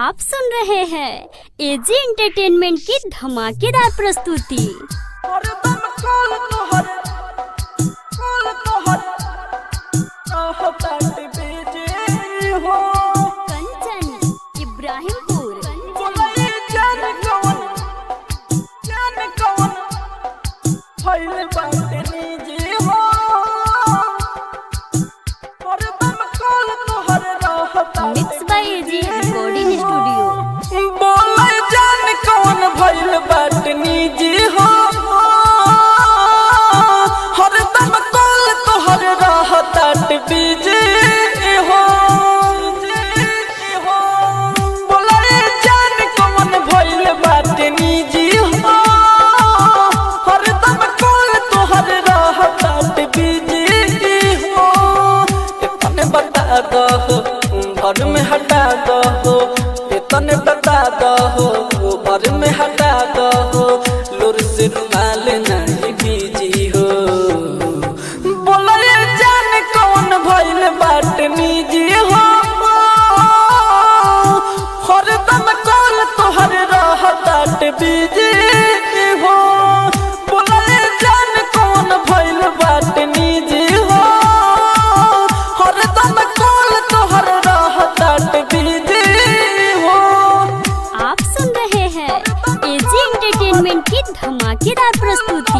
आप सुन रहे हैं एजी एंटरटेनमेंट की धमाकेदार प्रस्तुति। हरदम कॉल तोहर, कॉल तोहर, रहतात बिजी हो। कंचन इब्राहिमपुर। बोलई जान कौन, जान कौन, भइल बाटे निजी हो। हरदम कॉल तोहर रहतात mix by AG recording studio. बोले जान कौन भइल बाट निजी हो। हरदम कॉल तोहर रहतात बिजी हो। बोले जान कौन भइल बाट निजी हो। हरदम कॉल तोहर रहतात बिजी हो। इतने बता दो भर में हटा दो, इतने बता दो भर में हटा दो, लुर से रुमाल नहीं भीजी हो। बोले जान कौन भइल बाट निजी हो। हरदम कॉल तोहर रहतात बिजी हो। बोले जान कौन भइल बाट निजी हो। हरदम कॉल तोहर रहतात बिजी हो। आप सुन रहे हैं एजी एंटरटेनमेंट की धमाकेदार प्रस्तुति।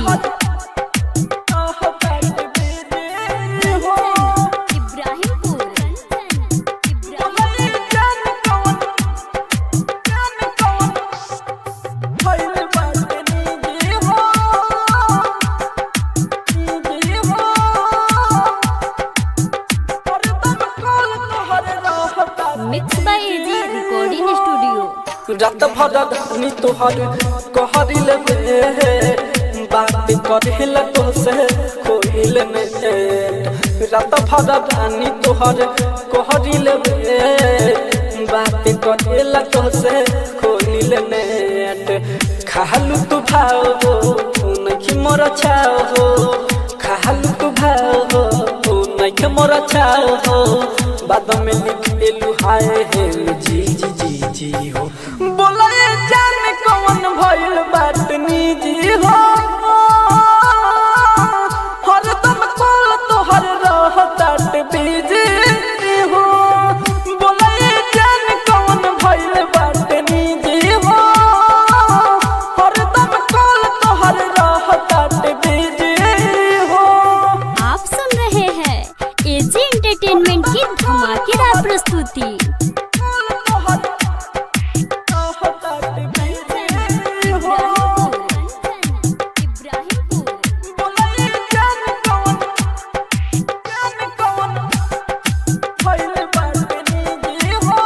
रहतात बिजी हो। कंचन इब्राहिमपुर। कंचन इब्राहिमपुर। बोले जान कौन, जान कौन, भइल बाट निजी हो, निजी हो। हरदम कॉल तोहर रहतात mix by AG recording studio. रात भर धनी तोहर कहरिल में बात करिल तोसे कोहिल में। रात भर धनी तोहर कहरिल में बात करिल तोसे कोहिल में। खालू तू भाव हो नखी मोर छाव हो, खालू तू भाव हो नखी मोर छाव हो। बाद में लिख एलू हाय हे जी जी जी जी हो। बोले जान कौन भइल बाट निजी हो। हरदम कॉल तोहर रहतात बिजी हो। बोले जान कौन भइल बाट निजी हो। हरदम कॉल तोहर रहतात बिजी हो। आप सुन रहे हैं एजी एंटरटेनमेंट की धमाकेदार प्रस्तुति। कॉल तोहर रहतात बिजी हो। कंचन इब्राहिमपुर। बोले जान कौन, जान कौन, भइल बाट निजी हो,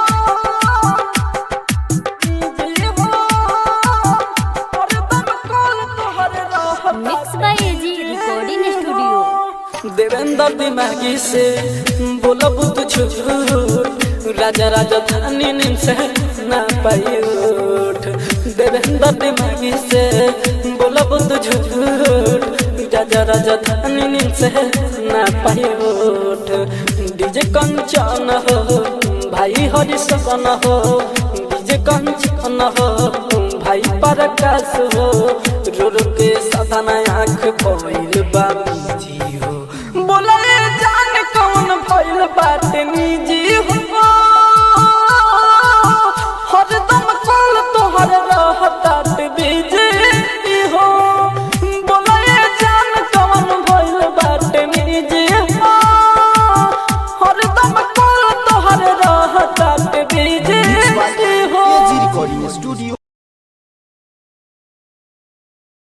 निजी हो। हरदम कॉल तोहर रहतात mix by AG recording studio. Devendra दिमागी से बोलब तू झूठ, राजा राजा धानी नींद से ना पाई उठ। देवेंद्र दिमागी से बोलब तू झूठ, राजा राजा धानी नींद से ना पाई उठ। डीजे कंचन हो भाई हरि सपन हो, डीजे कंचन हो भाई परकाश हो। रो रो के साधना आँख भइल बाबूजी